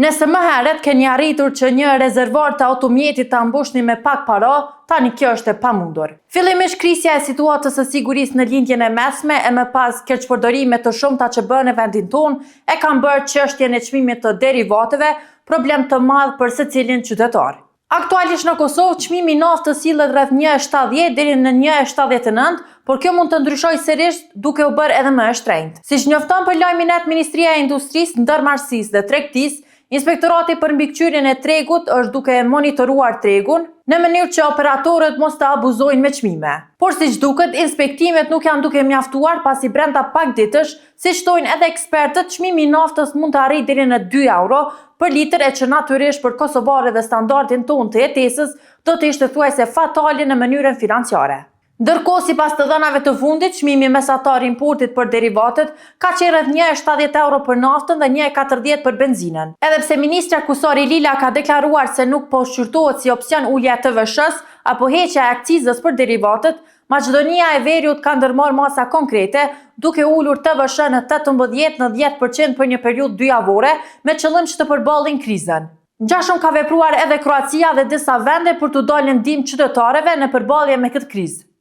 Nëse më herët keni arritur që një rezervar të automjetit ta mbushni me pak para, tani kjo është e pamundur. Fillimisht krisja e situatës së sigurisë në Lindjen e Mesme e më pas keqpërdorime të shumta që bëhen në vendin tonë e kanë bërë çështjen e çmimit të derivateve problem të madh për secilin qytetar. Aktualisht në Kosovë çmimi i naftës sillet rreth 1,70 deri në 1,79, por kjo mund të ndryshojë sërish duke u bërë edhe më e shtrenjtë. Siç njofton për Lajmin Net Ministria e Industrisë, Ndërmarrësisë dhe Tregtisë, Inspektorati për Mbikëqyrjen e Tregut është duke monitoruar tregun, në mënyrë që operatorët mos të abuzojnë me çmime. Por siç duket, inspektimet nuk janë duke mjaftuar pasi brenda pak ditësh, siç thonë edhe ekspertët, çmimi i naftës mund të arrijë deri në 2 euro për litër e që natyrisht për kosovarët dhe standardin tonë të jetesës do të ishte thuajse fatale në mënyrën financiare. Ndërkohë, sipas të dhënave të fundit, çmimi mesatar i importit për derivatet ka qenë rreth 1,70 euro për naftën dhe 1,40 për benzinën. Edhe pse ministrja Kusari Lila ka deklaruar se nuk po shqyrtohet si opsion ulja e TVSH-së apo heqja e akcizës për derivatet, Maqedonia e Veriut ka ndërmarrë masa konkrete, duke ulur TVSH në 18 në 10% për një periudhë dyjavore, me qëllim që të përballin krizën. Ngjashëm ka vepruar edhe Kroacia dhe disa vende për t'u dalë në ndihmë qytetarëve në përballje me këtë krizë.